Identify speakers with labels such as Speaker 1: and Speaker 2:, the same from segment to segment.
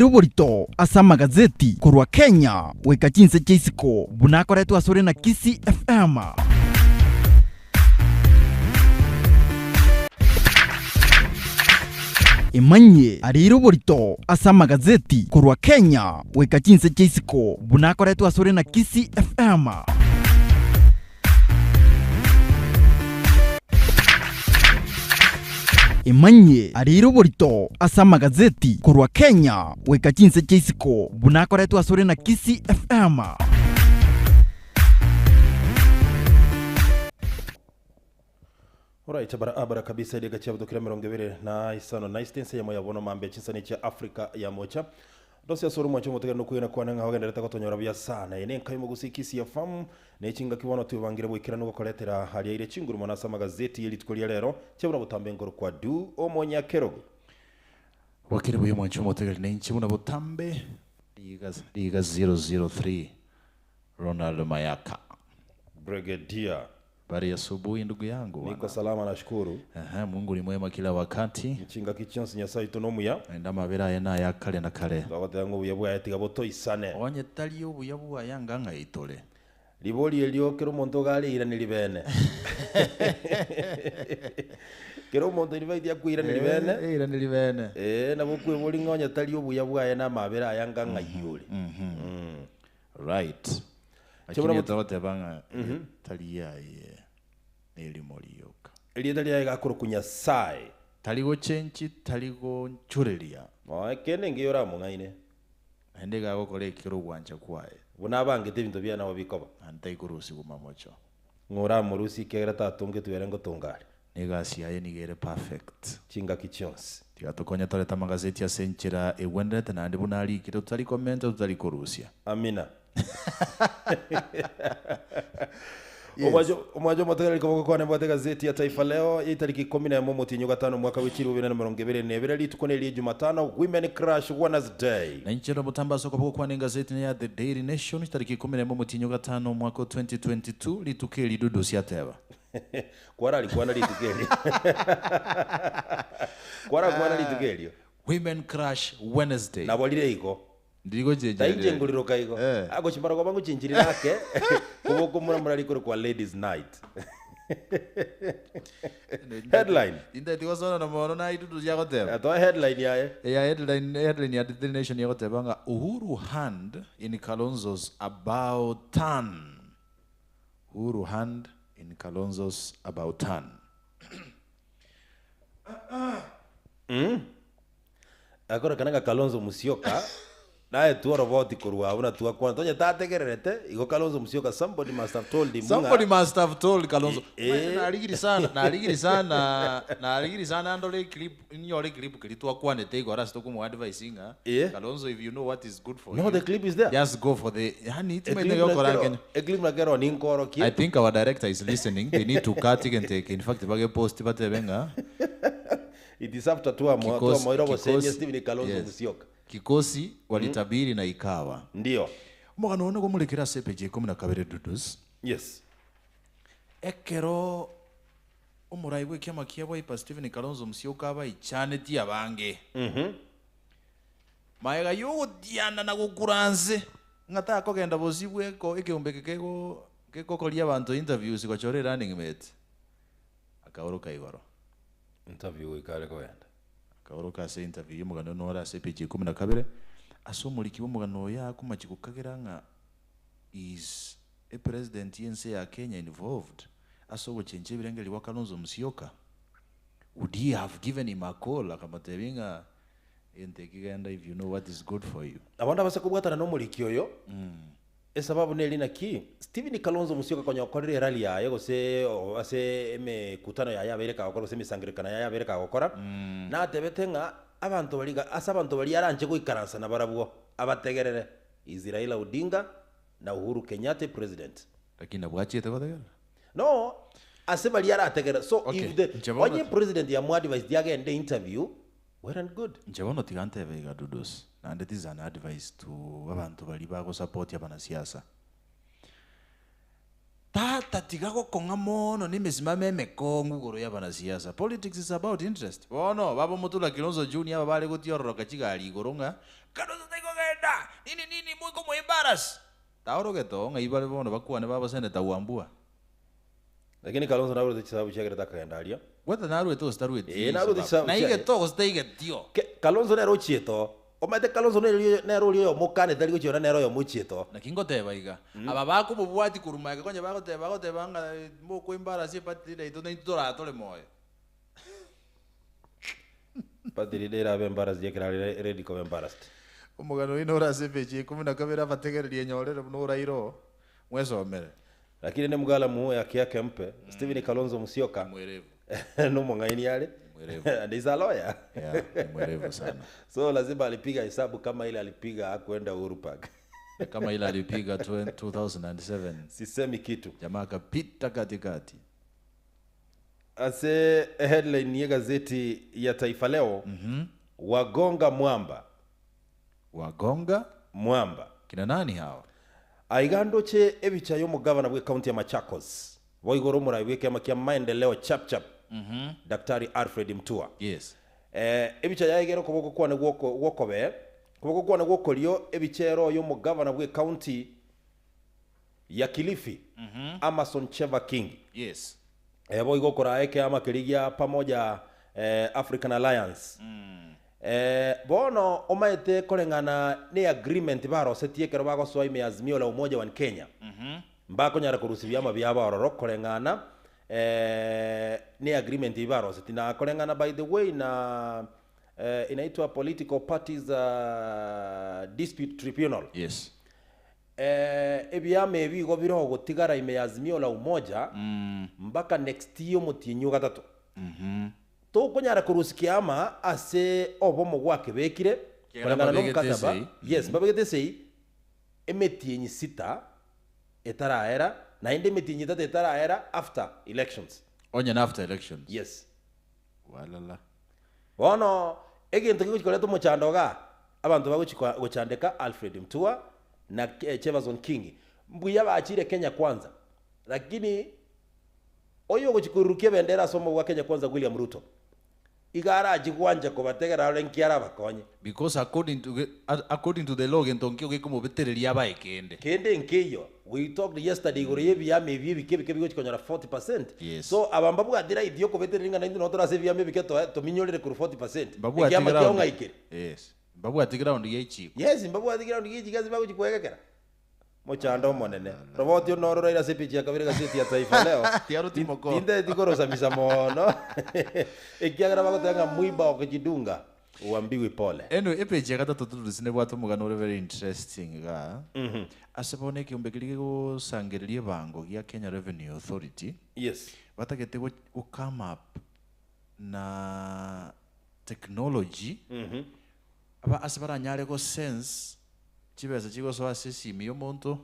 Speaker 1: oborito ase amagazeti korwa Kenya goika chinse chia isiko buna akoretwe asore na Kisii FM. Emanyie areire oborito ase amagazeti korwa Kenya goika chinse chia isiko buna akoretwe asore na Kisii FM. Emanyie areire oborito ase amagazeti korwa Kenya goika chinse chia isiko buna akoretwe asore na Kisii FM.
Speaker 2: Alright, barabara kabisa edeka chiabutokire 26 na isita ense eyemo ya bono mambia chinsani chia Africa ya mocha Ndose ase ore omwancho omotegere nokwegena kwane ng'a ogenderete gotonyora buya sana. Eye nenka y'omogusii Kisii FM, ne chingaki bono twebangire boikeranu gokoretera aria ire chinguru mono ase amagazeti ye rituko ria rero, chia buna botambe nkoro kwa Du omonyakerogo.
Speaker 3: Bwakire buya omwancho omotegere nainche buna botambe. Riga riga 003 Ronald Mayaka.
Speaker 2: Brigadier.
Speaker 3: Habari ya asubuhi ndugu yangu
Speaker 2: Niko
Speaker 3: bwana.
Speaker 2: salama nashukuru.
Speaker 3: Ehe, Mungu ni mwema kila wakati.
Speaker 2: Chingaki chionsi Nyasaye oito nomuya.
Speaker 3: Naende amabera aye naya kare na kare.
Speaker 2: Twagoteba ng'a obuya bwaye tiga botoisane.
Speaker 3: Onye tari obuya bwaye anga ng'ai tore.
Speaker 2: Ribori erio kera omonto iga areiranerie bene. Kera omonto invite akoiraneria bene.
Speaker 3: Eiranerie bene.
Speaker 2: Ee, nabo okweboria ng'a onye tari obuya bwaye na amabera aye anga ng'ai ore.
Speaker 3: Right.
Speaker 2: Chibura
Speaker 3: Lakini
Speaker 2: bot-
Speaker 3: togoteba ng'a tari yaye nerimo rioka.
Speaker 2: Erieta riaye gakorokwa Nyasae.
Speaker 3: Tari gochenchi, tari gonchoreria.
Speaker 2: Noe kende engiya oramong'aine.
Speaker 3: Naende iga agokora ekero ogwancha kwaye.
Speaker 2: Buna abangete ebinto biaye nabo bikoba.
Speaker 3: Naende tari korusigwa mamocho.
Speaker 2: Ng'o oramorusie ekiagera tatongetwe ere ngotonga are.
Speaker 3: Na egasi yaye nigo ere perfect.
Speaker 2: Chingaki chionsi.
Speaker 3: Tiga tokonye torete amagazeti ase enchera egwenerete naende buna arikire totari komenta totari korusia.
Speaker 2: Amina. Omwancho omwancho omotegereri koboko kwane mbwate egazeti ya Taifa Leo ya itariki ikomi na emo omotienyi o gatano omwaka bwe chilifu bibere na emerongo ebere na ebere rituko neri ria Jumatano Women Crush Wednesday.
Speaker 3: Na inche nobotambe ase okoboko kwane engazeti neya The Daily Nation chitariki ikomi na emo omotienyi o gatano omwaka o 2022 rituko eri Dudusi ateba.
Speaker 2: Kwararikwana rituko erio. Kwarakwana rituko erio.
Speaker 3: Women Crush Wednesday.
Speaker 2: Nabo rire igo.
Speaker 3: Ndiri gochenchera
Speaker 2: Ta inche
Speaker 3: rire.
Speaker 2: ngoriroka igo.
Speaker 3: Eh.
Speaker 2: Agochi marogoba ngochenchire ake koboka omura mura rikoro kwa ladies night. Headline.
Speaker 3: Intagete gosona na mono na idudu chiagoteba.
Speaker 2: Toa headline yaye.
Speaker 3: Eya headline, headline ya The Daily Nation egoteba ng'a Uhuru hand in Kalonzo's about turn. Uhuru hand in Kalonzo's about turn.
Speaker 2: Akorekana ng'a Kalonzo Musyoka naetwe oroboti korwa abwo na twakwana tonya tategererete igo Kalonzo Musyoka somebody must have told him ng'a
Speaker 3: Somebody must have told Kalonzo.
Speaker 2: Eh,
Speaker 3: Omanyete
Speaker 2: eh.
Speaker 3: narigiri sana, narigiri sana, narigiri sana ndore eclip, ninyore eclip keria twakwanete igoro ase tokomoa advice ng'a
Speaker 2: Eh.
Speaker 3: Kalonzo if you know what is good for
Speaker 2: No,
Speaker 3: you,
Speaker 2: the clip is there.
Speaker 3: just go for the yani
Speaker 2: A
Speaker 3: timaete
Speaker 2: clip
Speaker 3: gokora
Speaker 2: nakero-
Speaker 3: Kenya.
Speaker 2: a clip nakero ninkorokie
Speaker 3: I think our director is listening. They need to cut it and take. In fact, bage post batebe ng'a
Speaker 2: It is after twamo-
Speaker 3: Kikosi-
Speaker 2: twamoira obosemia
Speaker 3: kikosi-
Speaker 2: Stephen Kalonzo
Speaker 3: yes.
Speaker 2: Musyoka.
Speaker 3: Kikosi walitabiri na ikawa.
Speaker 2: Ndio.
Speaker 3: Omogano one gomorekere ase epeji ya ikomi na kabere Dudus.
Speaker 2: Yes.
Speaker 3: Ekero omorai bw'ekiama kia Wiper Stephen Kalonzo Musyoka abaichanetie abange. Magega y'ogotiana na gokura nse ng'a takogenda bosio bw'eko ekeombe eke kego kegokoria abanto interviews gochora erunning mate, akaoroka igoro.
Speaker 2: Interview goika are kogenda.
Speaker 3: Akaoroka ase interview y'omogano nore ase epeji ya ikomi na kabere, ase omoriki bw'omogano oyo akomachi gokagera ng'a is epresident y'ense ya Kenya involved ase ogochencha ebirengererio gwa Kalonzo Musyoka? Would he have given him a call akamotebia ng'a egento eke genda if you know what is good for you?
Speaker 2: Abande abase kobwatana nomoriki oyo, Esababu neri naki, Stephen Kalonzo Musyoka konya okorire erally yaye gose ase emekutano yaye abeire kagokora gose emesangererekano yaye abeire kagokora, natebete ng'a abanto baria iga ase abanto baria aranche goikaransa nabarabwo abategerere is Raila Odinga na Uhuru Kenyatta president.
Speaker 3: Lakini nabwo achiete gotegerera?
Speaker 2: No, ase baria arategerere so
Speaker 3: Okay,
Speaker 2: if the
Speaker 3: inche bono
Speaker 2: onye president yamuadvised agende interview well and good.
Speaker 3: Inche bono tiga ntebe iga Dudos, naende this is an advice to abanto baria bagosupport abanasiasa. Tata tiga gokong'a mono na emesimamo emekong'u igoro y'abanasiasa. Politics is about interest. Bono baba Mutula Kilonzo Junior aba bare gotiororoka chigari igoro ng'a Kalonzo tari kogenda, nini nini mokomo embarrass. Taorogete oo ng'ai bare bono bakwane babo Senator Wambua.
Speaker 2: Lakini Kalonzo naruete chisababu chiagerete akagenda aria.
Speaker 3: Gwete naruete gose tarueti
Speaker 2: Ee, naruete
Speaker 3: sababu.
Speaker 2: chisababu chiaye.
Speaker 3: Naigete oo gose taigetio.
Speaker 2: Ke- Kalonzo nere ochiete oo. Omanyete Kalonzo nere nere oria oyomokanete tari gochiona nere oyomochiete oo.
Speaker 3: Naki ngoteba iga, aba bakomobwatia korwa magega konya bagoteba bagoteba ng'a moko embarrass eparty leader yaito naintwe toratore moyo.
Speaker 2: Party leader erabe embarrassed ekero are ready koba embarrassed.
Speaker 3: Omogano oino ore ase epeji ya ikomi na kabere abategererie enyorere buna oraire oo, mwesomere.
Speaker 2: Lakini ne mgalamu haki yake mpe, Stephen Kalonzo Musyoka
Speaker 3: Ni mwerevu.
Speaker 2: nomong'aini are
Speaker 3: Ni mwerevu.
Speaker 2: and he's a lawyer.
Speaker 3: Yeah, ni mwerevu sana.
Speaker 2: So lazima alipiga hesabu kama ile alipiga hakuenda Uhuru Park.
Speaker 3: Kama ile alipiga 2007.
Speaker 2: Sisemi kitu.
Speaker 3: Jamaa akapita katikati.
Speaker 2: Ase headline ye gazeti ya Taifa Leo wagonga mwamba
Speaker 3: Wagonga
Speaker 2: mwamba
Speaker 3: kina nani hawa?
Speaker 2: Aiga ndoche ebicha y'omogavana bwe county ya Machakos boigoro omorai bw'ekiama kia maendeleo chapchap Daktari Alfred Mutua.
Speaker 3: Yes.
Speaker 2: Ebicha yaegere okoboko kwane gwoko gwokobee koboko kwane gwokorio ebicha ero y'omogavana bwe county ya Kilifi Amason Cheva King.
Speaker 3: Yes.
Speaker 2: Boigo okoraa ekeama keria gia Pamoja African Alliance. Bono omaete koreng'ana ne agreement barosetie ekero bagosoa ime ya Azimio la Umoja One Kenya, mbakonyara korusia ebiama biabo ororo koreng'ana ne agreement eyio barosetie. Na koreng'ana by the way na inaitwa Political Parties Dispute Tribunal.
Speaker 3: Yes.
Speaker 2: Ebiama ebi igo bire ogotigara ime ya Azimio la Umoja mpaka next year omotienyi o gatato. Tokonyara korusia kiama ase obomo gwakebekire
Speaker 3: Kiagera
Speaker 2: koreng'ana
Speaker 3: mbabegete
Speaker 2: nomokataba.
Speaker 3: esei.
Speaker 2: Yes, mbabegete esei emetienyi sita etaraera naende emetienyi etato etaraera after elections.
Speaker 3: Onye na after elections.
Speaker 2: Yes.
Speaker 3: Walala.
Speaker 2: Bono egento kegochia koreta omochando igaa, abanto bagochia koa gochandeka Alfred Mutua na Cheverson Kingi, mbuya bachire Kenya Kwanza, lakini oyo ogochia korurukia ebendera ase omobua Kenya Kwanza William Ruto, iga arachie gwancha kobategera arore nki arabakonye.
Speaker 3: Because according to according to the law gento nkio gekomobetereria abae kende.
Speaker 2: Kende nkeiyo, we talked yesterday igoro y'ebiama ebi ebike ebike bigochia konyora 40%,
Speaker 3: Yes.
Speaker 2: so aba mbabwati right yokobetereria ng'a naintwe nabo tore ase ebiama ebike toe tominyorere korwa 40%,
Speaker 3: Mbabwati
Speaker 2: ekiama kiao
Speaker 3: ground.
Speaker 2: ng'ai kere?
Speaker 3: Yes. Mbabwati ground ya echiko.
Speaker 2: Yes, mbabwati ground ya echiko ase bagochia koegekera. Mochando omonene. Roboti one noro oraire ase epeji ya kabere egazeti ya Taifa Leo.
Speaker 3: Tiaruti moko.
Speaker 2: Tintageti korosamisa mono, ekiagera bagoteba ng'a mwiba okojidunga uambiwi pole.
Speaker 3: Anyway, epeji ya gatato torusie nebwate omogano ore very interesting igaa. Ase bono ekeombe keria kegosangereria ebango gia Kenya Revenue Authority,
Speaker 2: Yes.
Speaker 3: batagete go go come up na technology aba ase baranyare go sense chibesa chigosoa ase esimi y'omonto,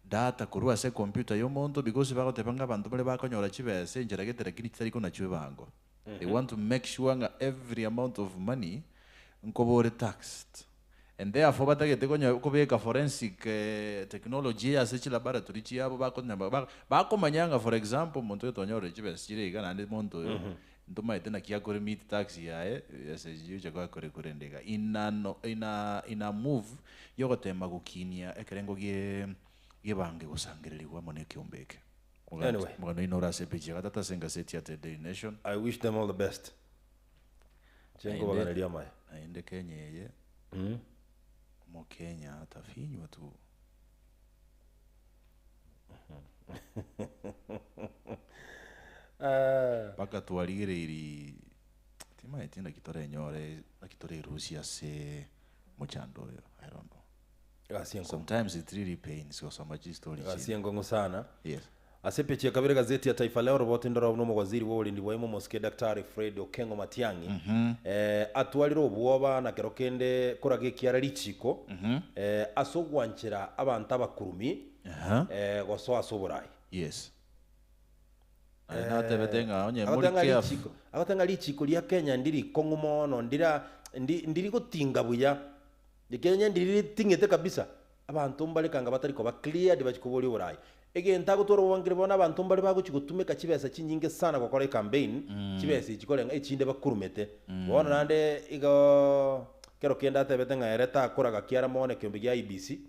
Speaker 3: data korwa ase ecomputer y'omonto because bagoteba ng'a abanto bare bakonyora chibesa enchera gete lakini chitari konachwa ebango. They want to make sure ng'a every amount of money nkoba ore taxed. And therefore batagete konya kobeka forensic technology eye ase chilaboratory chiabo bakonya ba bakomanya ng'a for example omonto oyo twanyorire chibesa chire iga naende monto oyo ntomaete naki akore meet tax yaye ase chigocha kwakore korende iga. In a no in a in a move yogotema gokinia ekerengo gie gebange gosangererigwa amo na ekeombe eke.
Speaker 2: Anyway.
Speaker 3: Omogano oino ore ase epeji ya gatato ase engaseti ya The Daily Nation.
Speaker 2: I wish them all the best. Inche
Speaker 3: Naende
Speaker 2: nkobaganeria amaya.
Speaker 3: naende Kenya eye, omokenya atafinywa tu. Mpaka twarigereiri timaeti naki torenyore naki torerusie ase mochando oyo I don't know.
Speaker 2: Egasi enkong'u.
Speaker 3: Sometimes it really pains gosoma chistory
Speaker 2: Egasi
Speaker 3: chinde.
Speaker 2: enkong'u sana.
Speaker 3: Yes.
Speaker 2: Ase epeji ya kabere egazeti ya Taifa Leo roboti ndore buna omowaziri bw'oborendi bwa ime omosike Daktari Fred Okengo Matiang'i atwarire obwoba na kero kende koraga ekiara richiko ase ogwanchera abanto abakurumi gosoa ase oborai.
Speaker 3: Yes. Naye natebete ng'a onye mori
Speaker 2: Agoteba ng'a
Speaker 3: careful.
Speaker 2: richiko agoteba ng'a richiko ria Kenya ndiri kong'u mono ndira ndi ndiri gotinga buya Ekeene ndiri riting'ete kabisa, abanto mbare kanga batari koba cleared bachie koboria oborai. Egento agotwara obobangire bono abanto mbare bagochia gotumeka chibesa chinyinge sana gokora ecampaign, chibesa echi koreng'a echinde bakurumete. Bono naende igo. Kero kende atebete ng'a ere takoraga kiara mono ekeombe gia IEBC,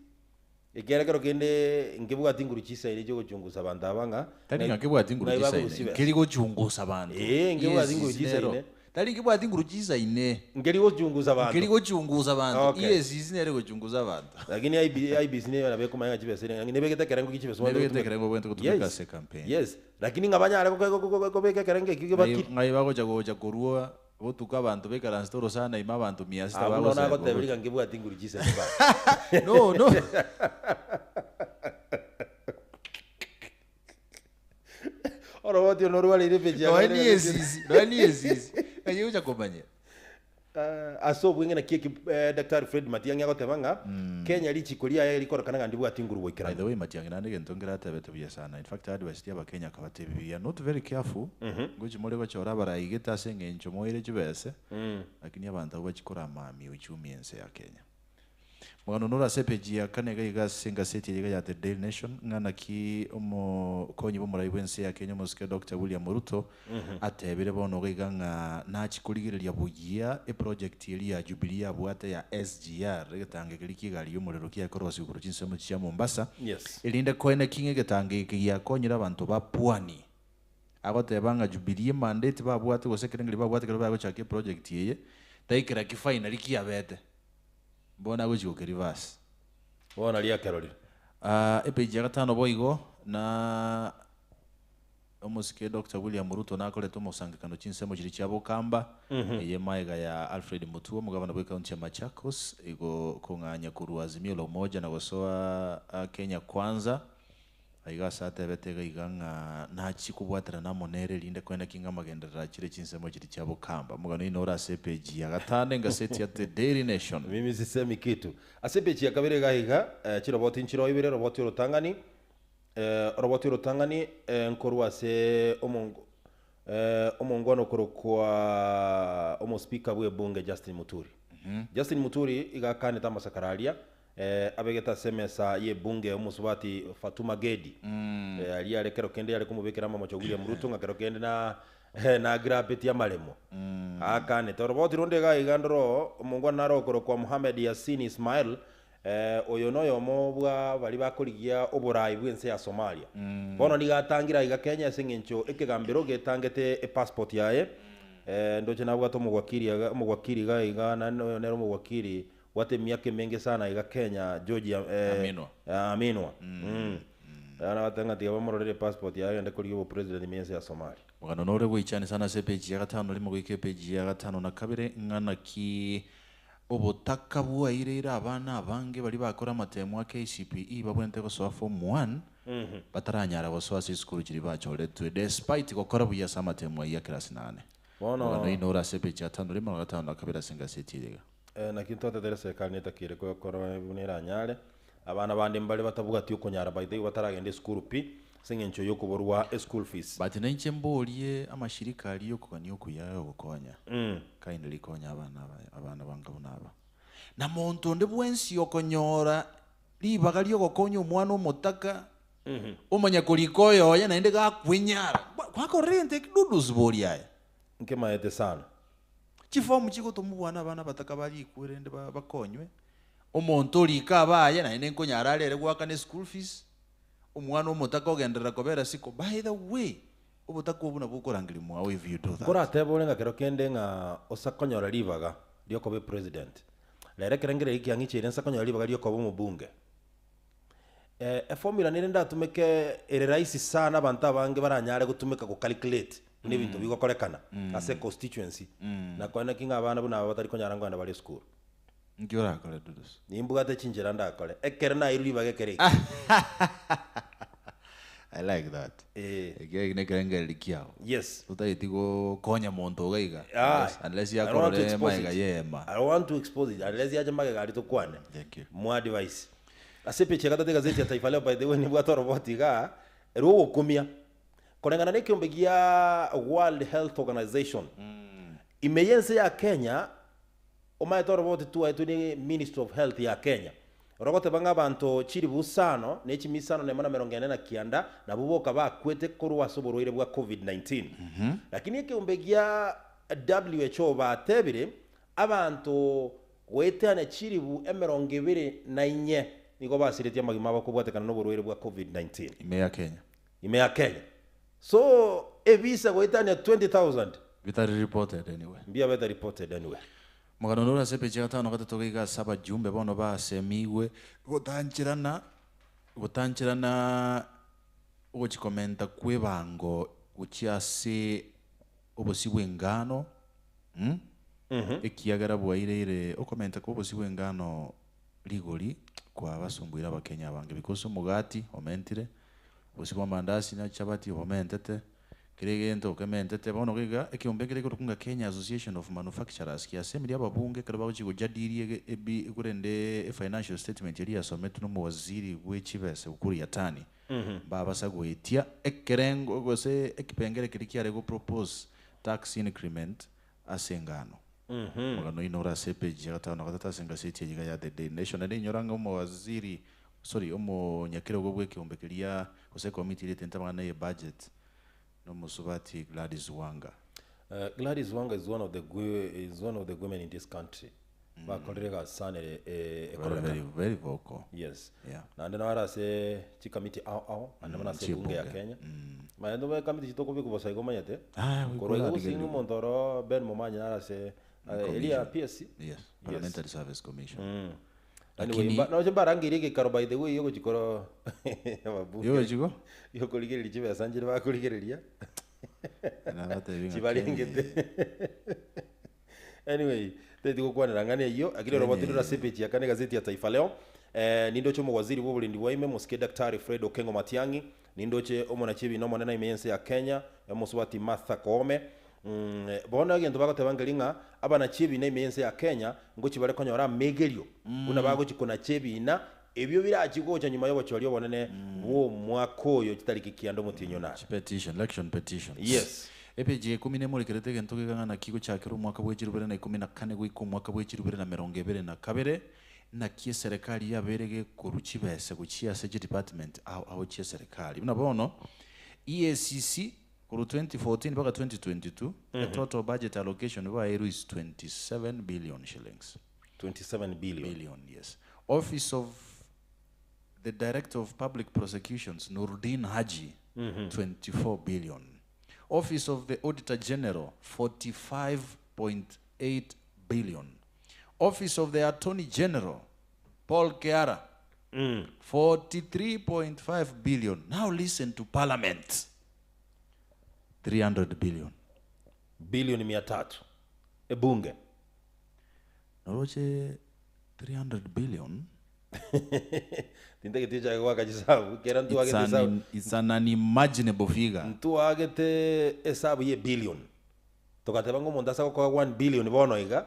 Speaker 2: ekiagera kero kende nkebwati nguru chisaine chiogochungusa abanto aba ng'a
Speaker 3: Tari ng'a kebwati nguru
Speaker 2: ng'ai
Speaker 3: chisaine,
Speaker 2: bakorusia chibesa.
Speaker 3: nkeri gochungusa abanto.
Speaker 2: Ee, nkebwati nguru
Speaker 3: EACC nero.
Speaker 2: chisaine.
Speaker 3: Tari nkebwati nguru chisaine.
Speaker 2: Nkeri gochungusa abanto.
Speaker 3: Nkeri gochungusa abanto.
Speaker 2: Okay.
Speaker 3: EACC nere egochungusa abanto.
Speaker 2: Lakini IB, IEBC niyo nabo ekomanya ng'a chibesa ere ng'a nebegete ekerengo gie chibesa
Speaker 3: Nebegete
Speaker 2: gotumeka.
Speaker 3: ekerengo obwenerete gotumeka
Speaker 2: Yes.
Speaker 3: ase ecampaign.
Speaker 2: Yes. Lakini ng'a banyare goke- go- go- kobeka ekerengo ekio
Speaker 3: Ng'ai
Speaker 2: gebakire.
Speaker 3: ng'ai bagocha gocha korwa botuko abanto baikaransete orosana ime abanto mia sita
Speaker 2: Abwo nonya
Speaker 3: bagosegwa
Speaker 2: nagotebirie
Speaker 3: gocha.
Speaker 2: ng'a nkebwati nguru chisemi baba.
Speaker 3: No, no.
Speaker 2: Oroboti oro norwareire epeji ya
Speaker 3: Nonya
Speaker 2: kabere
Speaker 3: ni
Speaker 2: gazeti.
Speaker 3: esisi, nonya ni esisi. Ng'ai ogocha komanya.
Speaker 2: Ase obweng'e naki eki Daktari Fred Matiang'i agoteba ng'a Kenya richiko riaye rikorokana ng'a ndibwati nguru
Speaker 3: By
Speaker 2: goikerana.
Speaker 3: the way Matiang'i naende egento nkere atebete buya sana in fact advised abakenya akabatebia we are not very careful ngochi more gochora abaraigete ase eng'encho moire chibese lakini abanto abwo bachie koramamia uchumi ense ya Kenya. Omogano nore ase epeji ya kane iga iga ase engaseti eye iga ya The Daily Nation, ng'a naki omokonyi bw'omorai bw'ense ya Kenya omosike Doctor William Ruto atebire bono iga iga ng'a nachie korigereria buya eproject eria ya Jubilee yabwate ya SGR, egetango keria ki'egari y'omorero kiakorosiwa korwa chinsemo chia Mombasa,
Speaker 2: Yes.
Speaker 3: erinde koeneki ng'a egetango eke giakonyire abanto ba Pwani. Agoteba ng'a Jubilee emandate babwate gose ekerengerio babwate ekero bagochaka eproject eye, taikera ki finally kiabete. Bono agochia gokerivasi.
Speaker 2: Bono riakerorire.
Speaker 3: Aa epeji ya gatano boigo na omosike Doctor William Ruto nakorete omosangekano chinsemo chiria chia Bokamba, eye maega ya Alfred Mutua omogabana bwe county ya Machakos igo kong'anya korwa Azimio la Umoja na gosoa Kenya Kwanza. Aiga ase atebete iga iga ng'a nachie kobwaterana amo nere erinde koeneki ng'a amagenderero achire chinsemo chiria chia bokamba. Omogano oino ore ase epeji ya gatano engaseti ya The Daily Nation.
Speaker 2: Mimi sisemi kitu. Ase epeji ya kabere iga iga, chiroboti nchiroo ibere, oroboti orotang'ani, oroboti orotang'ani nkorwa ase omongo omongwana okorokwa omospika bw'ebunge Justin Muturi. Justin Muturi iga akanete amasakara aria Abegete ase emesa y'ebunge omosubati Fatuma Gedi, aria are kero kende yare komobekera amamocho William Ruto ng'a kero kende na nagrabetie amaremo. Akanete oroboti ronde iga iga ndoro omongwana naro okorokwa Mohamed Yasin Ismail, oyo noyomo bwa baria bakorigia oborai bw'ense ya Somalia. Bono nigo atangire aiga Kenya ase eng'encho ekegambero getangete epassport yaye. Ndoche nabwate omogwakiri iga omogwakiri iga iga naende oyo nere omogwakiri Bwate emiaka emenge sana iga Kenya George eh,
Speaker 3: Aminwa.
Speaker 2: Aminwa. Mm. Bono agateba ng'a tiga bamororere epassport yaye agende korigia obopresident ime y'ense ya Somalia.
Speaker 3: Omogano nore bweichani sana ase epeji ya gatano rimo goika epeji ya gatano na kabere ng'a naki obotaka bwaireire abana abange baria bakora amatemo a KCPE babwenerete gosoa form one bataranyara gosoa ase chisukuru chiria bachoretwe despite gokora buya ase amatemo ayio a class nane.
Speaker 2: Bono
Speaker 3: Omogano oyio nore ase epeji ya gatano rimo na gatano na kabere ase engaseti eye iga.
Speaker 2: Naki ntwatetere serikali netakeire kora buna eranyare. Abana bande mbare batabwati okonyara by the way bataragenda esukuru pi ase eng'encho yokoborwa eschool fees.
Speaker 3: But nainche mborie amashirika aria yokogania okuya ayogokonya, kindly konya abana aba abana banga buna aba. Na monto onde bwensi okonyora ribaga riogokonya omwana omotaka, omanya korika oyoye naende gakwenyara, gwakorire egento eke dudusi boria aye.
Speaker 2: Nkemaete sana.
Speaker 3: Chifomu chigotomwa bwana abana abataka barikwe rende bakonywe, omonto orike abaye naende nkonyara arere goakana eschool fees, omwana omotaka ogenderera kobera siko, by the way, obotaka obwo nabwo okorangeria mwao if you do that.
Speaker 2: Nkoratebe ore ng'a kero kende ng'a osa konyora ribaga riokoba epresident, rero ekerengererio kiang'icheire nsa konyora ribaga riokoba omobunge. Eformula nere ndatumeke ere rahisi sana abanto abange baranyare gotumeka go calculate buna ebinto bigokorekana ase econstituency na konya naki ng'a abana buna aba batari konyara nkogenda bare esukuru.
Speaker 3: Nki orakore Dudus?
Speaker 2: Nimbwate chinchera ndakore ekero nairwe ribaga ekero eke.
Speaker 3: I like that.
Speaker 2: Eh.
Speaker 3: Ekio eki nekerengererio kiao.
Speaker 2: Yes.
Speaker 3: Totageti gokonya monto iga iga.
Speaker 2: Ah,
Speaker 3: Unless
Speaker 2: I don't want to
Speaker 3: yakorore
Speaker 2: expose
Speaker 3: maega
Speaker 2: it.
Speaker 3: yema.
Speaker 2: I don't want to expose it unless yache magega aria tokwane.
Speaker 3: Thank you.
Speaker 2: Mwa advise. Ase epeji ya gatato egazeti ya Taifa Leo by the way nibwate oroboti igaa, rw'ogokumia. Koreng'ana na ekeombe gia World Health Organization, ime y'ense ya Kenya, omanyete oroboti twaetwe ne Ministry of Health ya Kenya, rogoteba ng'a abanto chilifu isano ne chimia isano na emo na emerongo ene na kianda nabwo boka bakwete korwa ase oborwaire bwa Covid-19. Lakini ekeombe gia WHO batebire, abanto. Goetania chilifu emerongo ebere na inye nigo basiretie amagima abo kobwatekana noborwaire bwa Covid-19.
Speaker 3: Ime ya Kenya.
Speaker 2: Ime ya Kenya. So ebisa goetania 20,000.
Speaker 3: Bitari reported anyway.
Speaker 2: Mbiabete reported anyway.
Speaker 3: Omogano nore ase epeji ya gatano na gatato gaiga ase abajumbe bono basemigwe gotancherana gotancherana ogochikomenta kw'ebango gochia ase obosio bw'engano, mm, ekiagera bwaireire okomenta kw'obosio bw'engano rigori kwabasumbuire Abakenya abange because omogati omentire, obosio bw'amandasi na chichabati obomentete, kera egento okementete. Bono iga ekeombe ekere ekorokwa ng'a Kenya Association of Manufacturers kiasemirie ababunge ekero bagochia gojadili ege ebi korende efinancial statement eria yasometwe na omowaziri bwe chibesa Ukur Yatani, Mbabasa goetia ekerengo gose ekepengere keria kiare go propose tax increment ase engano. Omogano oino ore ase epage ya gatano na gatato ase engaseti eye iga ya The Daily Nation. Naende inyora ng'a omowaziri sorry omonyakerogo bw'ekeombe keria gose ekomiti eria etente amang'ana ye budget nomosubati Gladys Wanga.
Speaker 2: Gladys Wanga is one of the is one of the women in this country bakorire egasi sana ere
Speaker 3: Very,
Speaker 2: ekororekana.
Speaker 3: very, very vocal.
Speaker 2: Yes.
Speaker 3: Yeah.
Speaker 2: Naende naro ase chikamiti ao ao, naende buna ase ebunge ya
Speaker 3: chibunge.
Speaker 2: Kenya. Manya tobe ekamiti chitokobekwa bosa igo omanyete.
Speaker 3: Ah,
Speaker 2: Korwa igo
Speaker 3: goikora
Speaker 2: gose
Speaker 3: rigereria.
Speaker 2: omonto oro Ben Momanyi naro ase eria ya PSC.
Speaker 3: Yes, Parliamentary Service Commission.
Speaker 2: Anyway,
Speaker 3: Lakini-
Speaker 2: noche mbarangeire egeikaro by the way yogochikora ababunge.
Speaker 3: Yogochiko?
Speaker 2: Yokorigereria chibesa nchire bakorigereria.
Speaker 3: Nabatebi ng'a
Speaker 2: Chibarengete.
Speaker 3: Kenya-
Speaker 2: Anyway, teti gokwanera ng'ana eyio, lakini
Speaker 3: Kenya
Speaker 2: orobote rore ase epeji ya kane egazeti ya Taifa Leo. Eh, nindoche omowaziri bw'oborendi bwa ime Mosike Daktari Fred Okengo Matiang'i, nindoche omonachi ebina omonene ime y'ense ya Kenya, omosubati Martha Koome. Mm, bono egento bagoteba nkeri ng'a abanachi ebina ime y'ense ya Kenya ngochi bare konyora amegerio buna bagochi konacha ebina ebio birachi gocha nyuma y'obochori obonene bw'omwaka oyo chitariki kianda omotienyi onane.
Speaker 3: Petition, election petitions.
Speaker 2: Yes.
Speaker 3: Epeji ya ikomi nemorekerete egento gekang'ana naki gochakera omwaka bwe chirubere na ikomi na kane goika omwaka bwe chirubere na merongo ebere na kabere, naki eserekari yabeire gekorwa chibese gochia ase chidepartment ao ao chieserekari. Buna bono, EACC korwa 2014 mpaka 2022, the total budget allocation baeirwe is 27 billion shillings.
Speaker 2: 27 billion.
Speaker 3: Billion, yes. Office of the Director of Public Prosecutions, Nurdin Haji, 24 billion. Office of the Auditor General, 45.8 billion. Office of the Attorney General, Paul Keara, 43.5 billion. Now listen to Parliament, 300 billion.
Speaker 2: Bilioni mia tatu. Ebunge.
Speaker 3: Noroche 300 billion.
Speaker 2: Tintagete chake gwaka chisabu. Kera
Speaker 3: It's
Speaker 2: ntuagete
Speaker 3: an,
Speaker 2: esabu.
Speaker 3: it's an unimaginable figure.
Speaker 2: Ntuagete esabu ye billion. Togateba ng'o omonto ase gokoa 1 billion bono iga.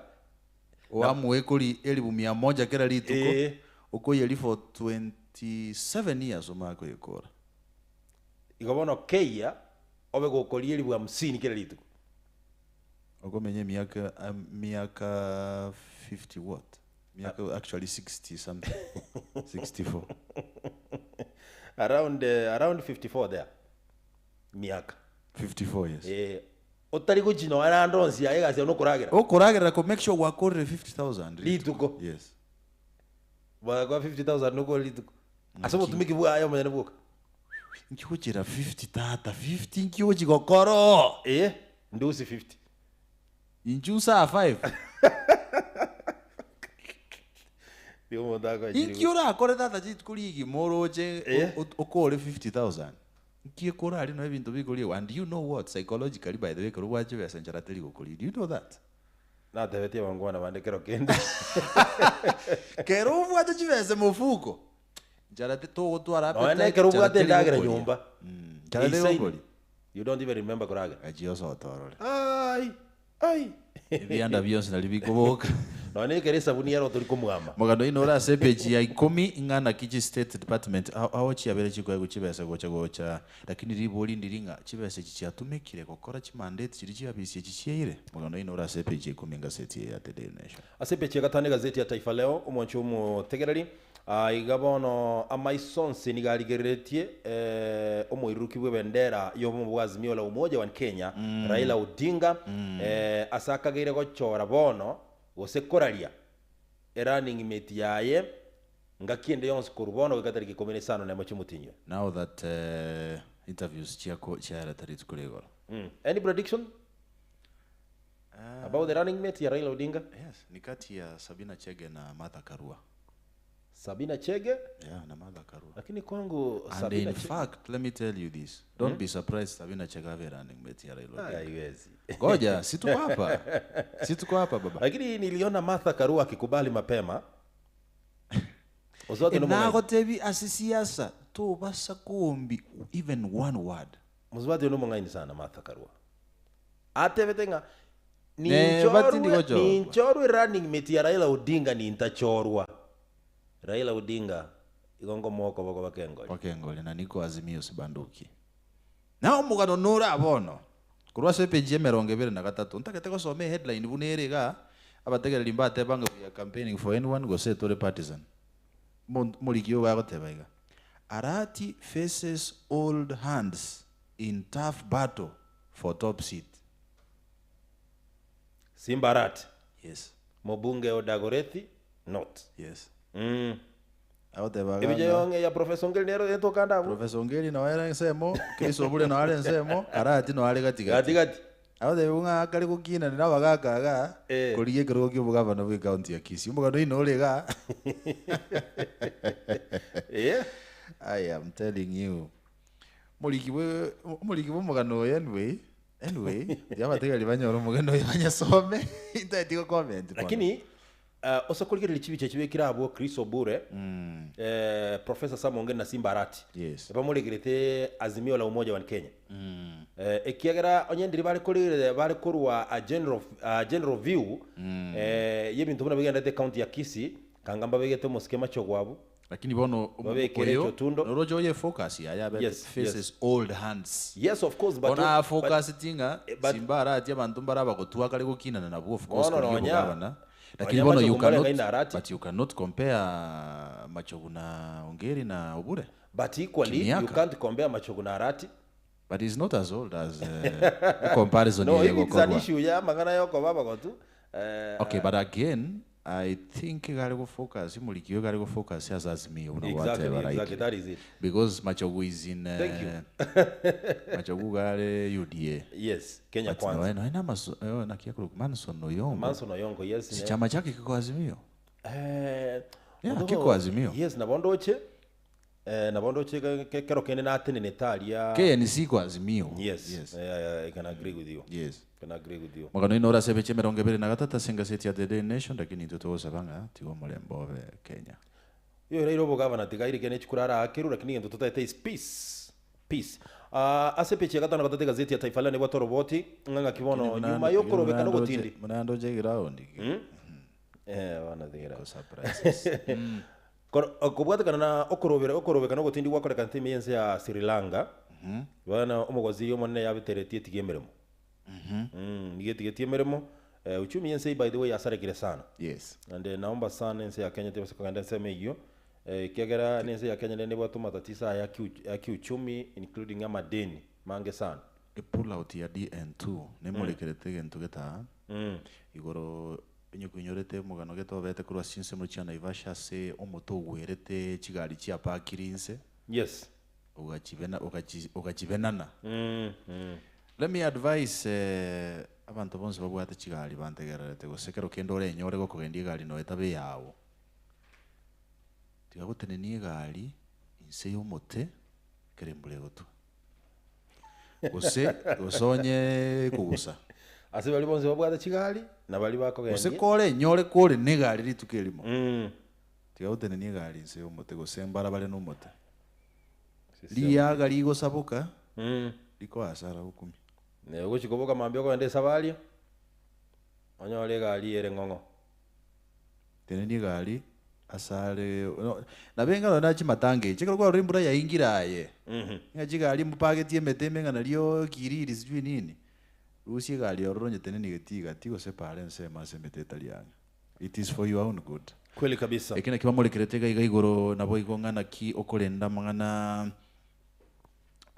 Speaker 3: Oamoe kori elifu mia moja kera rituko
Speaker 2: Eh.
Speaker 3: okoyeri for 27 years omanye koyekora.
Speaker 2: Igo bono keia obe gokoria elifu hamsini kera rituko.
Speaker 3: Okomenya emiaka miaka 50 what? Miaka actually 60 something. 64.
Speaker 2: Around around 54 there. Miaka.
Speaker 3: 54 years.
Speaker 2: Eh, otari gochinoa naende onsi aye egasi yao nokoragera.
Speaker 3: Okoragerera ko make sure gwakorire 50,000
Speaker 2: Rituko.
Speaker 3: Yes.
Speaker 2: Bagakwa 50,000 nokore rituko. Ase obotumiki bwaye omonyene bwoka.
Speaker 3: Nki gochera 50 tata 50 nki gochigokora.
Speaker 2: Eh, ndusi 50.
Speaker 3: Inchu saa 5.
Speaker 2: Nigo omonto akoa
Speaker 3: Inki orakore tata rituko rigima oroche
Speaker 2: Eh.
Speaker 3: okore 50,000. Nki ekore aria nabo ebinto bikoriegwa and you know what psychologically by the way ekero obwate chibesa enchara teri gokoria. Do you know that?
Speaker 2: Natebetie abangwana bande kero kende.
Speaker 3: Kero obwate chibesa mofuko nchara togotwara
Speaker 2: Nonya
Speaker 3: appetite,
Speaker 2: ekero
Speaker 3: nchara
Speaker 2: obwate
Speaker 3: teri
Speaker 2: endagera
Speaker 3: gokoria.
Speaker 2: nyomba.
Speaker 3: Nchara teri
Speaker 2: Eisaine.
Speaker 3: gokoria.
Speaker 2: You don't even remember koragera.
Speaker 3: Gachia osote orore.
Speaker 2: Ai, ai.
Speaker 3: Ebianda bionsi nari bikoboka.
Speaker 2: Nonya ekero esabuni yaro tori komwama.
Speaker 3: Mogano ino ore ase epeji ya ikomi ng'a naki chi state department ao ao chiabere chikoegwa chibesa gocha gocha lakini ribori ndiri ng'a chibesa echi chiatumekire gokora chimandate chiria chiabisi echi chiaire. Mogano ino ore ase epeji ya ikomi engaseti eye ya The Daily Nation.
Speaker 2: Ase epeji ya gatano egazeti ya Taifa Leo, omwancho omotegereri, aiga bono amaiso onsi nigo arigereretie omoiruruki bw'ebendera y'obomo bwa Azimio la Umoja One Kenya, Raila Odinga, ase akageire gochora bono gose koraria. Erunning mate yaye ngaki ende yonsi korwa bono goika tariki ikomi na isano nemo chi'omotienyi.
Speaker 3: Now that interviews chiako chiareta rituko ria igoro.
Speaker 2: Any prediction about the running mate ya Raila Odinga?
Speaker 3: Yes, ni kati ya Sabina Chege na Martha Karua.
Speaker 2: Sabina Chege?
Speaker 3: Yeah, na Martha Karua.
Speaker 2: Lakini kwangu
Speaker 3: And
Speaker 2: Sabina
Speaker 3: in
Speaker 2: Chege
Speaker 3: fact, let me tell you this. Don't be surprised Sabina Chege abe running mate ya Raila
Speaker 2: Ah,
Speaker 3: Odinga.
Speaker 2: haiwezi.
Speaker 3: Ngoja, si tuko hapa. Si tuko hapa baba.
Speaker 2: Lakini niliona Martha Karua akikubali mapema. Oswati no mong'aini.
Speaker 3: Nagotebi ase siasa tobasa kombi even one word.
Speaker 2: Mosubati ono omong'aini sana Martha Karua. Atebete ng'a
Speaker 3: Ne, bati
Speaker 2: ninchorwe
Speaker 3: ndigochorwa.
Speaker 2: ninchorwe running mate ya Raila Odinga nintachorwa. Raila Odinga igo ngomoa okoboko bakengori.
Speaker 3: Bakengori na niko Azimio sibanduki. Na omogano nore bono. Korwa ase epeji ya emerongo ebere na gatato ntagete gosoma eheadline buna ere igaa abategereri mbateba ng'a we are campaigning for anyone gose tore partisan. Omonto omoriki oyo agoteba iga, Arati faces old hands in tough battle for top seat.
Speaker 2: Simba Arati,
Speaker 3: Yes.
Speaker 2: mobunge o Dagoretti North.
Speaker 3: Yes.
Speaker 2: Mm.
Speaker 3: Agoteba iga
Speaker 2: Ebicha
Speaker 3: ng'a
Speaker 2: yong'e ya Professor Ongeri nero etokanda abwo.
Speaker 3: Professor Ongeri noo ere ensemo, Chris Obure noo are ensemo, Arati noo are gati gati.
Speaker 2: Gati gati.
Speaker 3: Agoteba ng'a akare gokinana na abagaka igaa,
Speaker 2: Eh.
Speaker 3: korigia ekerogo kia obogavana bwa ecounty ya Kisii. Omogano oino ore igaa.
Speaker 2: Eh.
Speaker 3: I am telling you. Omoriki bwe omoriki bwa omogano oyo anyway, anyway, tiga abategereri banyore omogano oyo banyesome, intagete go comment bono.
Speaker 2: Lakini uh, ose korigereria chibicha chibekire abwo Chris Obure eh, Professor Sam Ongeri na Simba Arati
Speaker 3: Yes.
Speaker 2: bamoregerete Azimio la Umoja wa Kenya eh, ekiagera onye ndiri bare korigereria bare korwa a general, a general view eh, y'ebinto buna bigendete county ya Kisii kanga mbabegete omosike machogu abwo
Speaker 3: Lakini bono
Speaker 2: Babekere
Speaker 3: oyo
Speaker 2: Otundo.
Speaker 3: noroche oye focus yaye abete
Speaker 2: Yes,
Speaker 3: faces
Speaker 2: yes.
Speaker 3: old hands.
Speaker 2: Yes of course but,
Speaker 3: Bono
Speaker 2: but,
Speaker 3: focus tinga
Speaker 2: but-
Speaker 3: Simba Arati abanto mbare abagotua kare gokinana nabwo of course
Speaker 2: Bono
Speaker 3: korigia
Speaker 2: nonya-
Speaker 3: obogabana. Lakini
Speaker 2: nonya
Speaker 3: bono you
Speaker 2: Machogu mbare
Speaker 3: cannot
Speaker 2: ng'ai na Arati.
Speaker 3: but you cannot compare Machogu na Ongeri na Obure.
Speaker 2: but equally you
Speaker 3: Kimiaka.
Speaker 2: can't compare Machogu na Arati
Speaker 3: But he's not as old as uh, comparison
Speaker 2: no
Speaker 3: eye
Speaker 2: if it's an
Speaker 3: gokorwa.
Speaker 2: issue ya mang'ana yokoba abagotu eh,
Speaker 3: Okay, but again, I think gari go focus imuriki gari go focus as Azimio una
Speaker 2: exactly
Speaker 3: whatever
Speaker 2: exactly
Speaker 3: right.
Speaker 2: that is it
Speaker 3: Because Machogu is in uh,
Speaker 2: Thank you.
Speaker 3: Machogu gare UDA.
Speaker 2: yes Kenya
Speaker 3: But
Speaker 2: kwanza
Speaker 3: no, no, maso, eh, nakia kuru Manson Oyongo.
Speaker 2: Manson Oyongo yes
Speaker 3: Si
Speaker 2: ne.
Speaker 3: chama chake kiko Azimio.
Speaker 2: Eh,
Speaker 3: Yeah,
Speaker 2: although-
Speaker 3: kiko Azimio.
Speaker 2: yes nabondoche eh, nabondoche ke- ke- kero kende natenenete aria
Speaker 3: KNC kwa Azimio.
Speaker 2: yes,
Speaker 3: Yes.
Speaker 2: Yeah, yeah, I can agree with you
Speaker 3: Yes.
Speaker 2: can agree with you
Speaker 3: Mwakano ino orasebe emerongo ebere na gatatu ase engaseti ya The Daily Nation lakini intwe togosaba ng'a tiga omorembe obe Kenya.
Speaker 2: Iyo rairo obogavana tiga airike ne chikura arakerwe lakini egento totaete is peace peace Ah, ase epeji ya gatano gatatu egazeti ya Taifa Leo nebwate oroboti ng'a ng'aki bono nyuma yokorobeka nogotindi
Speaker 3: Munandoche ground.
Speaker 2: eh bono tigira
Speaker 3: Surprises.
Speaker 2: Kor- kobwatekana na okorobera okorobeka nogotindi gwakoreka ntime yense ya Sri Lanka bana omogwaziri omonene yabeteretie etiga emeremo mm, nigo etigetie emeremo eh, uchumi yense by the way yasarekire sana
Speaker 3: Yes.
Speaker 2: and eh, naomba sana ense ya Kenya tebase kogenda ensemo eyio eh, ekiagera na ense ya Kenya nende ebwate matatizo aya ya kiuchumi including amadeni mange sana
Speaker 3: Epull out ya DN2 nemorekerete egento getaa igoro onye koinyorete omogano gete obete korwa ase chinsemo chia Naivasha ase omote ogwerete chigari chiapakire inse
Speaker 2: yes
Speaker 3: ogachibena ogachi ogachibenana
Speaker 2: mm, mm.
Speaker 3: Let me advise eh, abanto bonsi babwate chigari bantegererete gose kero kende orenyore gokogendia egari noe etabe eyao. Tiga gotenenia egari inse ya omote ekero embura egotwa. Gose gose onye kogusa.
Speaker 2: Ase baria bonsi babwate chigari na baria
Speaker 3: Gose
Speaker 2: bakogendia
Speaker 3: korenyore kore na egari rituko erimo.
Speaker 2: mm.
Speaker 3: Tiga gotenenia egari inse ya omote gose mbarabare na omote. Riaga rigosaboka
Speaker 2: Mm.
Speaker 3: rikoa hasara gokumia.
Speaker 2: Ne ogochi koboka mambia okogenda esabari onyore egari ere ng'ong'o.
Speaker 3: Tenenia egari asare no nabo enga nonye chimatanga echi ekero kwarora embura yaingire aye ng'a chigari mopagetie emete ime ng'a nario kiriri sijui nini rusia egari ororo onye tenenia geti gati gose pare ensemo ase emete etari ang'e it is for your own good.
Speaker 2: Kweli kabisa.
Speaker 3: Eke nakio bamorekerete iga iga igoro naboigo ng'a naki okorenda amang'ana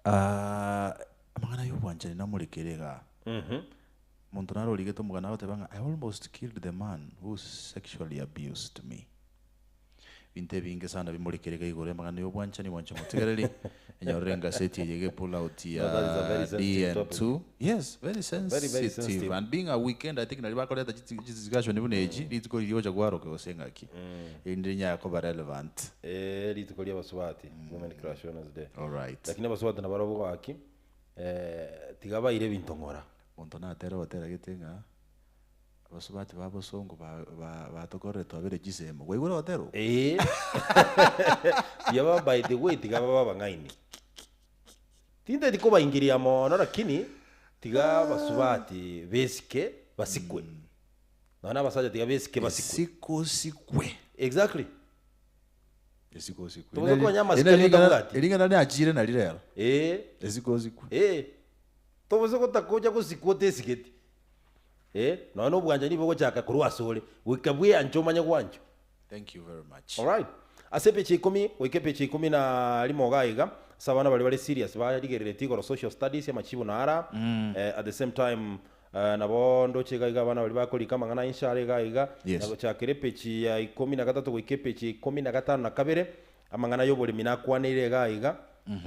Speaker 3: amang'ana ya obwanchani namorekere igaa. Omonto nare origete omogano agoteba ng'a I almost killed the man who sexually abused me. Ebinto ebinge sana bimorekire iga igoro y'amang'ana y'obwanchani bwanche omotegereri, enyorere engaseti eye iga epull out
Speaker 2: No, that is a very
Speaker 3: ya
Speaker 2: sensitive topic.
Speaker 3: DN2. Yes, very
Speaker 2: Very, very
Speaker 3: sensitive.
Speaker 2: sensitive.
Speaker 3: And being a weekend, I think nari bakoreta chiti chidiscussion buna echi, rituko riria ogocha kwaroka gose ng'aki. Erinde rinyare koba relevant.
Speaker 2: Eh, rituko ria abasubati, Women Crush Wednesday.
Speaker 3: Alright.
Speaker 2: Lakini abasubati nabarobwo gaki, eh, tiga baire ebinto ng'ora.
Speaker 3: Monto natere ogotera gete ng'a abasubati ba bosongo ba- ba- batokorire twabere chisemo. Kwaigure ogotera okwo?
Speaker 2: Ee. Tiga ba by the way tiga babe abang'aini. Tinteti kobaingiria mono lakini tiga abasubati besike basikwe. Nonya na abasacha tiga besike basikwe.
Speaker 3: Esiko osikwe.
Speaker 2: Exactly.
Speaker 3: Esiko osikwe.
Speaker 2: Tobaisa konya amasikani otabwati.
Speaker 3: Ering'ana riachire nari rero.
Speaker 2: Ee.
Speaker 3: Esiko osikwe.
Speaker 2: Ee. Tobose gotakocha gosikwa otesigeti, eh, nonya na obwanchani bogochaka korwa asore, goika bweanche omanye gwanchwa.
Speaker 3: Thank you very much.
Speaker 2: Alright. Ase epeji ya ikomi goika epeji ya ikomi na rimo iga iga, ase abana baria bare serious barigereretie igoro social studies amachibu naro aa, eh, at the same time eh, nabo ndoche iga iga abana baria bakorika amang'ana a inshallah iga iga,
Speaker 3: Yes.
Speaker 2: na gochakera epeji ya ikomi na gatato goika epeji ya ikomi na gatano na kabere, Amang'ana y'oboremi nakwaneire iga iga,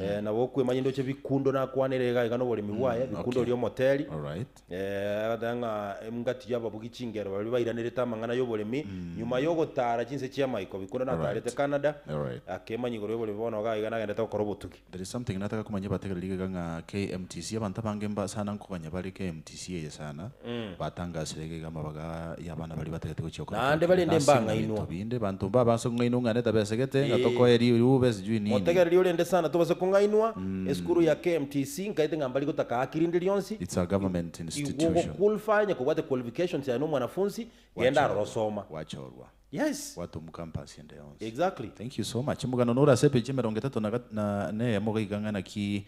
Speaker 2: eh, nabo okwemanya ndoche bikundo nakwaneire iga iga noboremi bwaye, bikundo
Speaker 3: okay.
Speaker 2: oria omoteri,
Speaker 3: Alright.
Speaker 2: eh, agateba ng'a engati y'ababugi chingero baria bairanerete amang'ana y'oboremi, nyuma y'ogotara chinse chi'amaiko, bikundo natarete
Speaker 3: Alright.
Speaker 2: Canada,
Speaker 3: Alright.
Speaker 2: akemanya igoro y'oboremi bono iga iga nagendete gokora obotugi.
Speaker 3: There is something nataka komanya bategereri iga ng'a KMTC, abanto abange mba sana nkoganya bare KMTC eye sana, batangasire iga iga amabaga ya abana baria batagete gochia gokora
Speaker 2: Naende
Speaker 3: kero
Speaker 2: barende
Speaker 3: kende. Ase
Speaker 2: mbang'ainwa.
Speaker 3: ebinto binde, banto mbabase kong'ainwa ng'a netabesegete, ng'a
Speaker 2: Ee.
Speaker 3: tokoe riube sijui nini.
Speaker 2: Motegereri orende sana tobase kong'ainwa, esukuru ya KMTC nkaete ng'a mbari gotaka haki rinde rionsi,
Speaker 3: It's a government
Speaker 2: igo
Speaker 3: institution.
Speaker 2: ogoqualify onye kobwate qualifications yaye na omwanafunzi, genda aroro
Speaker 3: Wachorwa,
Speaker 2: soma.
Speaker 3: wachorwa.
Speaker 2: Yes.
Speaker 3: Watomwa campus ende yonsi.
Speaker 2: Exactly.
Speaker 3: Thank you so much. Omogano nore ase epeji emerongo etato na gat- na neyemo gaiga ng'a naki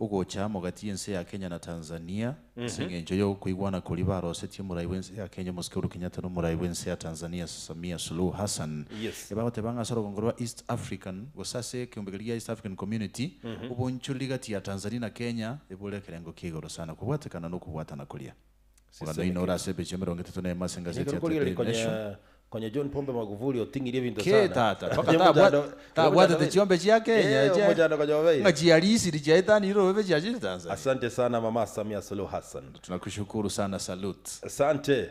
Speaker 3: ogocha amo gati y'ense ya Kenya na Tanzania ase eng'encho y'okoigwana koria barosetie omorai bw'ense ya Kenya Omosike Uhuru Kenyatta na omorai bw'ense ya Tanzania Samia Suluhu Hassan.
Speaker 2: Yes.
Speaker 3: Ebagoteba ng'a ase orogongo rwa East African gose ase ekeombe keria gia East African Community obonchoreri gati ya Tanzania na Kenya ebore ekerengo kia igoro sana kobwatekana na okobwatana koria. Omogano oino ore ase epeji emerongo etato na emo ase engaseti
Speaker 2: Ekero
Speaker 3: ya
Speaker 2: korigereria
Speaker 3: Today
Speaker 2: konye
Speaker 3: Nation.
Speaker 2: konye John Pombe Magufuli oting'irie ebinto
Speaker 3: Kee
Speaker 2: sana.
Speaker 3: tata, mpaka
Speaker 2: Onye
Speaker 3: tabwa-
Speaker 2: omochando-
Speaker 3: tabwatete
Speaker 2: omochando-
Speaker 3: chiombe chia Kenya,
Speaker 2: Eh,
Speaker 3: chia-
Speaker 2: omochando konye obeire.
Speaker 3: ng'a chiarisiri chiaetanire orobebe chiachire Tanzania.
Speaker 2: Asante sana Mama Samia Suluhu Hassan.
Speaker 3: Tunakushukuru sana salute.
Speaker 2: Asante.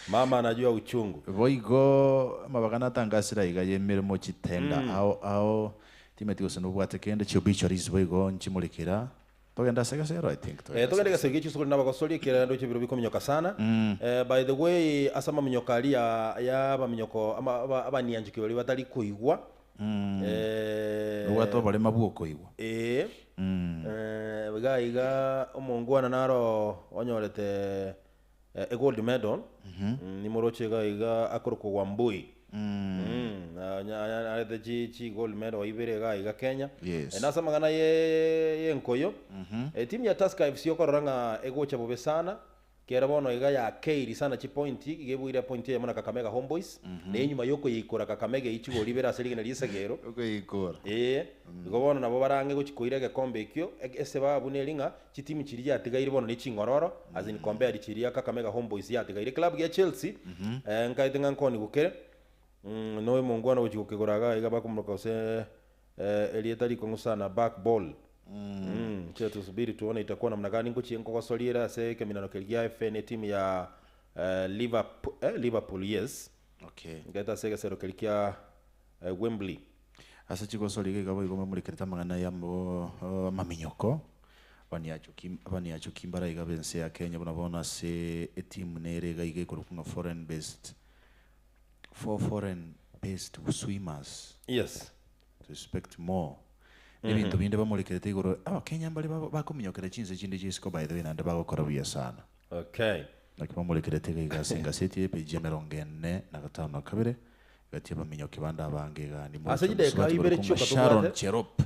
Speaker 2: Mama anajua uchungu.
Speaker 3: Boigo amabaga natangasire aiga y'emeremo chitenda ao ao timeti gose nobwate kende chiobituaries boigo nchimorekera Togende ase egesero I think togende
Speaker 2: Eh, togende
Speaker 3: ase
Speaker 2: egesero gie chisukuru nabagosoria ekiagera ndoche biro bikominyoka sana. Eh, by the way ase amaminyoko aria ya abaminyoko ama aba abanianchiki baria batari koigwa eh,
Speaker 3: Nobwate oborema bwa okoigwa.
Speaker 2: Ee, eh, iga iga omongwana naro onyorete eh, egold medal nimoroche iga iga akorokwa Wambui. Mm, anya- anya- arete chi chi gold medal ibere iga iga Kenya.
Speaker 3: Yes.
Speaker 2: Eh, nase amang'ana ye yenkoyo etimu ya Tusker FC okorora ng'a egocha bobe sana kera bono iga yakeiri sana chipointi iga ebuire epointi eyemo na Kakamega Homeboys na enyuma yokoyeikora Kakamega eyio chigori ibere ase rigena ri'esegero
Speaker 3: Okoyeikora.
Speaker 2: Ee, igo bono nabo barang'e gochia koira egekombe ekio eg- esebabu neri ng'a Chitimu chiria chiatigaire bono ne ching'ororo, as in compared chiria Kakamega Homeboyz yatigaire. Club gia Chelsea, eh, nkaete ng'a nkonigu kere, mm, noyo omongwana ogochia gokegora iga iga bakomoroka gose eh, erieta rikong'u sana back ball. Mm, acha tusubiri tuone itakuwa namna gani ngochie nkogosoria ere ase ekeminano keria gia FA ne etimu ya eh, Liverpool, eh, Liverpool yes.
Speaker 3: Okay.
Speaker 2: Nkaete ase egesero keria kia eh, Wembley.
Speaker 3: Ase chigosori iga iga boigo momorekerete amang'ana y'amaminyoko, abaniachoki mbare iga b'ense ya Kenya buna bono ase etimu nere iga iga ekorokwa ng'a foreign based, for foreign based swimmers
Speaker 2: Yes.
Speaker 3: to expect more. Nebinto binde bamorekerete igoro, Abakenya mbare bakominyokera chinse chinde chia isiko by the way naende bagokora buya sana.
Speaker 2: Okay.
Speaker 3: Naki bamorekerete iga iga ase engaseti y'epeji emerongo ene na gatano na kabere, Gati y'abaminyoki bande abange iga
Speaker 2: Ase
Speaker 3: nimoroche
Speaker 2: chidakika
Speaker 3: omosubati
Speaker 2: ibere
Speaker 3: korokwa ng'a
Speaker 2: chioka
Speaker 3: Sharon
Speaker 2: tobwate
Speaker 3: Cherop.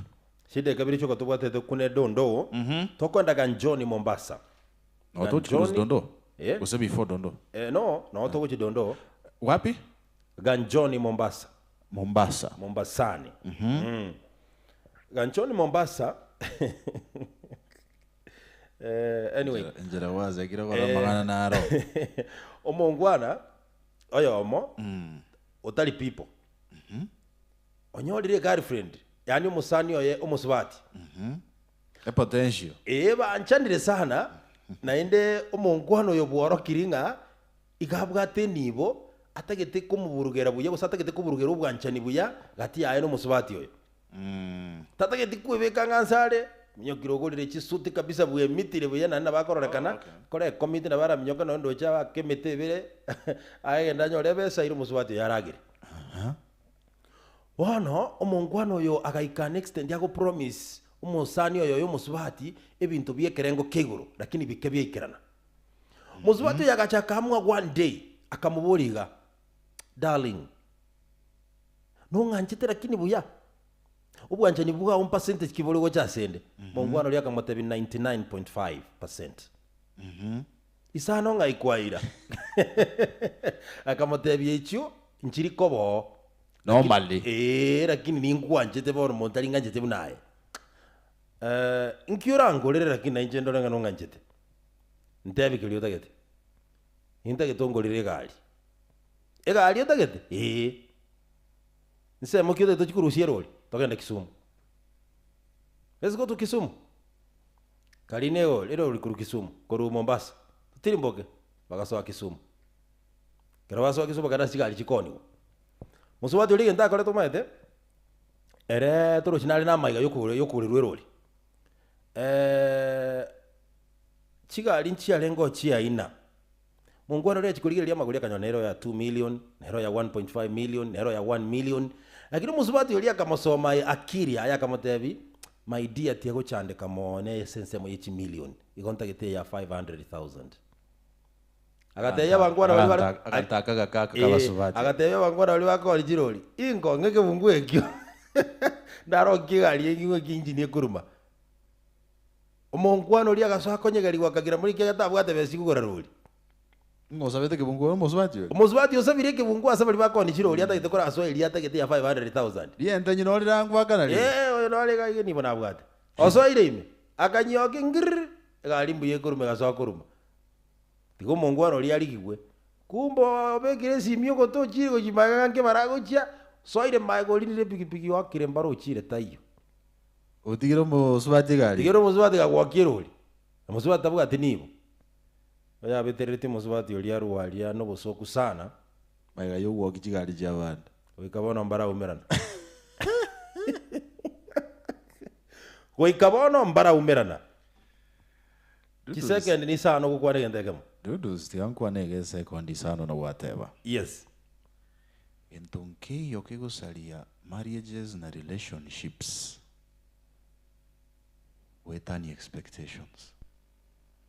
Speaker 2: chidakika ibere chioka tobwatete kune dondoo tokoenda Ganjoni Mombasa.
Speaker 3: Noo togochia korwa
Speaker 2: Ganjoni
Speaker 3: Dondoo?
Speaker 2: eh,
Speaker 3: Gose before Dondoo?
Speaker 2: eh, no noo togochia Dondoo
Speaker 3: Wapi?
Speaker 2: Ganjoni Mombasa.
Speaker 3: Mombasa.
Speaker 2: Mombasani. Mm. Ganjoni Mombasa. Eh, anyway.
Speaker 3: Enchera gwasakire gokora amang'ana naro.
Speaker 2: Omongwana oyomo otari people onyorire egirlfriend yaani omosani oye omosubati.
Speaker 3: Epotential.
Speaker 2: Ee banchanire sana naende omongwana oyo bworokiri ng'a iga abwate enibo atagete komoburugera buya gose atagete koburugera obwanchani buya gati yaye na omosubati oyo. Tatageti kwebeka ng'a nse are, minyokire ogorire chisuti kabisa bwemitire buya naende nabo akororekana, kore ekomiti nabo araminyoke nonye ndoche abake emete ebere, agende anyore ebesa aire omosubati oyo aragere. Bono, omongwana oyo agaika an extent ago promise omosani oyo oyo omosubati ebinto biekerengo kia igoro, lakini bike biaikerana. Mosubati oyo agacha akaamua one day, akamoboria iga, darling, nong'anchete lakini buya? Obwanchani bwao mpercentage ki bore gocha asende? Mongwana oria akamotebia 99.5%. Isano ng'ai kwaira? Akamotebia echio nchiri koba oo.
Speaker 3: Normally.
Speaker 2: Ee, lakini ninkwanchete bono monto tari ng'anchete buna aye. Nki orangorere lakini nainche ndore ng'a nong'anchete? Ntebi keria otagete. Nintagete ongorere egari. Egari otagete? Ee. Nsemo ki otagete tochie korusia erori? Togende Kisumu. Let's go to Kisumu. Karina egori, erori korwa Kisumu, korwa Mombasa, totirimboke, bagasoa Kisumu. Ekero basoa Kisumu bakagenda ase chigari chikoonigwa. Mosubati oria egento akorete omanyete, ere torochi nare na amaiga yokogora yokogoreru erori. Chigari nchiarenge oo chiaina, Mongwana oria achia korigereria amagori akanyora nere oya 2 million, nere oya 1.5 million, nere oya 1 million. Lakini omosubati oria akamosoma aye akili yaye akamotebia, my dear tiagochandeka mono ase ensemo ye chimillion, igo ntagete eya 500,000. Agatebia abangwana baria bare
Speaker 3: Agataka agakaka
Speaker 2: Eh,
Speaker 3: kabasubati.
Speaker 2: agatebia abangwana baria bakooria chirori, inko ng'e ekebunguo ekio, ndarokie egari eng'igwe eki engine ekoruma. Omonkwana oria agasoa akonyegerigwa akagira muri ekiagera tabwate besa chikogora rori.
Speaker 3: Ng'a osabete ekebunguo ore omosubati oria?
Speaker 2: Omosubati osabire ekebunguo ase baria bakooni chirori atagete korasoa eria atagete ya 500,000.
Speaker 3: Riente nyina ore rangwakana riria.
Speaker 2: Ee, oyo nore iga iga nibo nabwate. Osoire ime, akanyokia ngirr, egari mbuya ekoruma egasoa koruma. Tiga omongwana oria arigigwe. Kumbe obekire esimi ogote ochire gochia magega nkebare agochia, osoire magega orinire epikipiki oakire mbaro ochire taiyo.
Speaker 3: Otigire omosubati egari.
Speaker 2: Tigera omosubati gagwokia erori, na mosubati tabwati nibo. Oyabetereretie omosubati oria arwe aria nobosoku sana.
Speaker 3: Magega yogwokia chigari chi'abande.
Speaker 2: Goika bono mbaraumerana. Goika bono mbaraumerana. Chisekendi ni isano gokwana egento ekemo.
Speaker 3: Dudus, tiga nkwane iga esekondi isano na gwateba.
Speaker 2: Yes.
Speaker 3: Gento nkeiyo kegosaria marriages na relationships goetania expectations.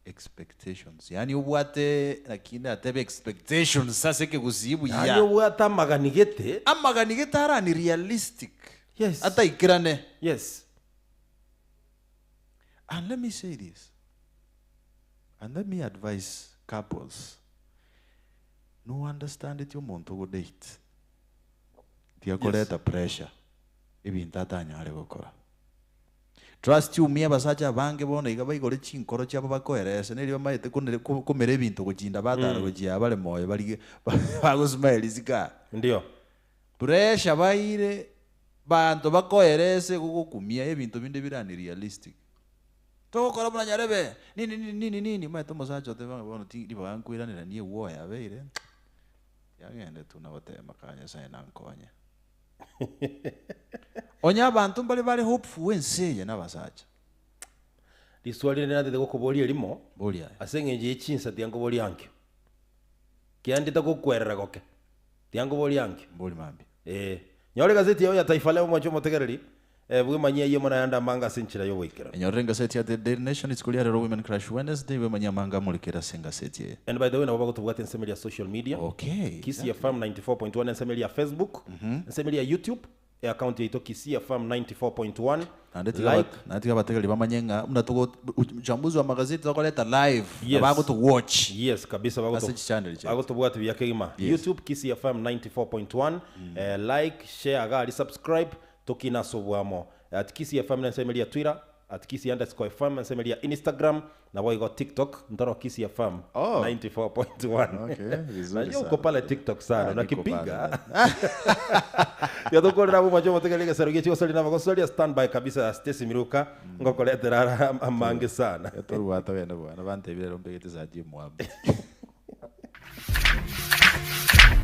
Speaker 3: Expectations yaani obwate naki ndatebe expectations ase ekegusii
Speaker 2: Yaani
Speaker 3: buya.
Speaker 2: obwate amagani gete.
Speaker 3: Amagani gete are unrealistic.
Speaker 2: Yes.
Speaker 3: Ataikerane.
Speaker 2: Yes.
Speaker 3: And let me say this, and let me advise couples, no understandeti omonto ogodate, tiga koreta pressure ebinto atanyare gokora. Trust you me abasacha abange bono iga baigore chinkoro chiabo bakoerese neri bamaete konere komera ebinto gochinda batara gochia bare moyo barige bagosmile isiko aa.
Speaker 2: Ndio.
Speaker 3: Pressure baire Banto bakoerese gogokumia ebinto binde bire unrealistic. Togokora buna nyarebe, nini nini nini nini, omanyete omosacha oteba ng'a bono ti ribaga nkoiranera niye gwoye abeire, yagende tu na gotema kaa Nyasaye nankonye. Onye abanto mbare bare hopeful ense eye nabasacha.
Speaker 2: Riswali rinde natete gokoboria erimo,
Speaker 3: Boria aye.
Speaker 2: ase eng'encho ye chinsa tiga nkoborie ankio. Kiagera nditagokwerera goke, tiga nkoborie ankio.
Speaker 3: Mbori mambia.
Speaker 2: Ee, nyora egazeti yao ya Taifa Leo omwanche omotegereri, bwemanyie ayio mono ayande amange ase enchera y'ogoikeranu.
Speaker 3: Enyorere engaseti ya The Daily Nation rituko ria rero Women Crush Wednesday bwemanyie amange amorekere ase engaseti eye.
Speaker 2: And by the way nabo bagotobwatia ensemo eria ya social media,
Speaker 3: Okay,
Speaker 2: Kisii
Speaker 3: exactly.
Speaker 2: FM 94.1 ensemo eria ya Facebook, ensemo eria ya YouTube, eaccount yaito Kisii FM 94.1,
Speaker 3: Naende tiga
Speaker 2: like,
Speaker 3: naende tiga abategereri bamanye ng'a buna togo uchambuzi wa magazeti tokoreta live
Speaker 2: Yes.
Speaker 3: nabo bagotowatch
Speaker 2: Yes kabisa bagoto
Speaker 3: ase chichannel chiaito.
Speaker 2: bagotobwati buya kegima.
Speaker 3: Yes.
Speaker 2: YouTube Kisii FM 94.1 eh, like, share iga aria subscribe tokina ase obwamo. At Kisii FM nense emeri ya Twitter. At Kisii underscore FM ensemo eria ya Instagram naboigo TikTok ntoro Kisii FM
Speaker 3: Oh.
Speaker 2: 94.1.
Speaker 3: Okay, vizuri
Speaker 2: Najua uko
Speaker 3: sana.
Speaker 2: pale TikTok sana
Speaker 3: Ah, niko
Speaker 2: unakipiga.
Speaker 3: pale.
Speaker 2: Yatukorera abo mwacho motegereria egesero gie chigosori na abagosoria standby kabisa Stacy Miruka ngokoretera ara amange sana.
Speaker 3: Torwata wene bwana bantebire rero mbegete esati omwambe.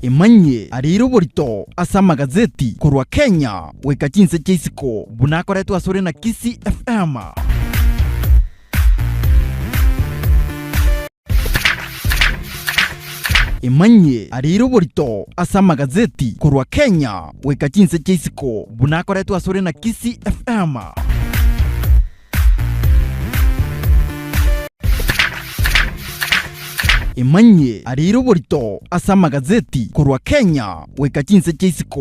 Speaker 1: Emanyie arire oborito ase amagazeti korwa Kenya goika chinse chia isiko buna akoretwe asore na Kisii FM. Emanyie arire oborito ase amagazeti korwa Kenya goika chinse chia isiko buna akoretwe asore na Kisii FM. Emanyie arire oborito ase amagazeti korwa Kenya goika chinse chia isiko.